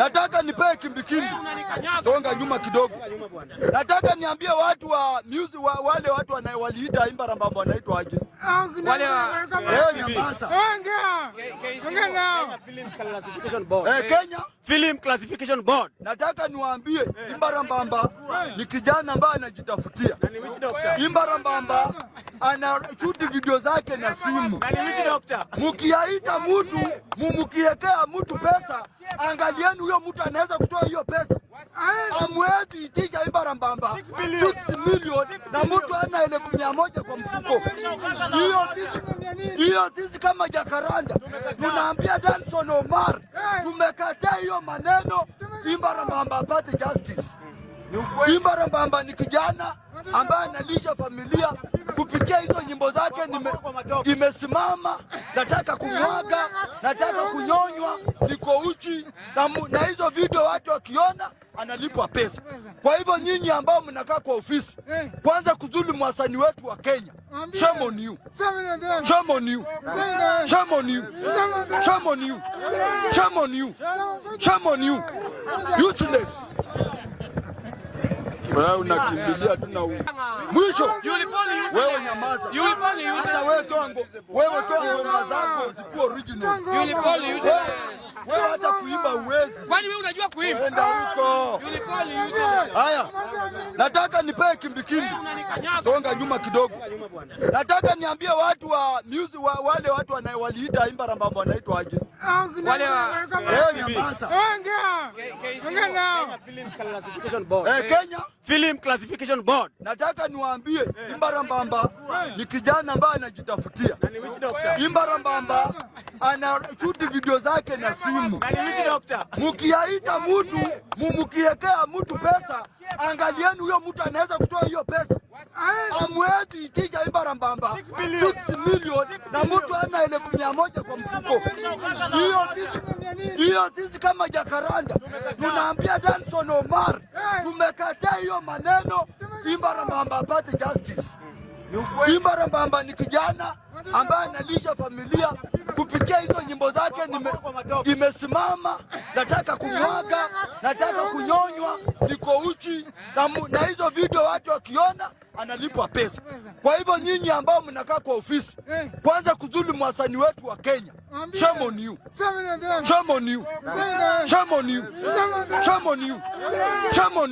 Nataka nipee kimbikimbi. Songa nyuma kidogo. Nataka niambie watu wa music wale watu waliita Imbarambamba wanaitwa aje? Wale wa Eh, nyamaza. Eh, Kenya Film Classification Board. Nataka niwaambie Imbarambamba ni kijana ambaye anajitafutia. Imbarambamba ana shoot video zake na simu. Mukiaita mtu, mumukiekea mtu pesa, angalieni huyo mtu anaweza kutoa hiyo pesa. Amwezi itisha Imbarambamba 6 million na mtu ana 100,000 kwa mfuko. Hiyo sisi kama Jacaranda tunaambia Danson Omar, tumekataa hiyo maneno. Imbarambamba apate justice. Imbarambamba ni kijana ambaye analisha familia kupitia hizo nyimbo zake. Imesimama, nataka kumwaga, nataka kunyonywa, niko uchi na hizo video watu wakiona analipwa pesa. Kwa hivyo nyinyi ambao mnakaa kwa ofisi, kwanza kudhulumu wasanii wetu wa Kenya, shame on you, shame on you, shame on you, shame on you, shame on you, shame on you, useless. Wewe unakimbilia tu na mwisho. Wewe nyamaza. Hata wewe toa wewe toa ngoma zako zikuwa original. Wewe hata kuimba uwezi. Kwani wewe unajua kuimba? Enda huko. Haya, nataka nipee kimbikimbi. Songa nyuma kidogo. Nataka niambie watu wa music wale watu waliita Imbarambamba wanaitwa aje? Wale wa Eh, nyamaza. Eh, Kenya Film Classification Board. Nataka niwaambie Imbarambamba ni kijana ambaye anajitafutia. Imbarambamba ana shoot video zake na simu. Mukiaita mtu, mumukiekea mtu pesa, angalieni huyo mtu anaweza kutoa hiyo pesa. Amwezi itisha Imbarambamba 6 million na mtu ana 100,000 kwa mfuko. Hiyo sisi kama Jacaranda tunaambia Danson Omar, tumekataa hiyo maneno. Imbarambamba apate justice. Imbarambamba ni kijana ambaye analisha familia kupitia hizo nyimbo zake. Imesimama, nataka kumwaga, nataka kunyonywa, niko uchi na hizo video watu wakiona analipwa pesa. Kwa hivyo nyinyi ambao mnakaa kwa ofisi, kwanza kudhulumu wasanii wetu wa Kenya, shame on you, shame on you, shame on you, shame on you, shame on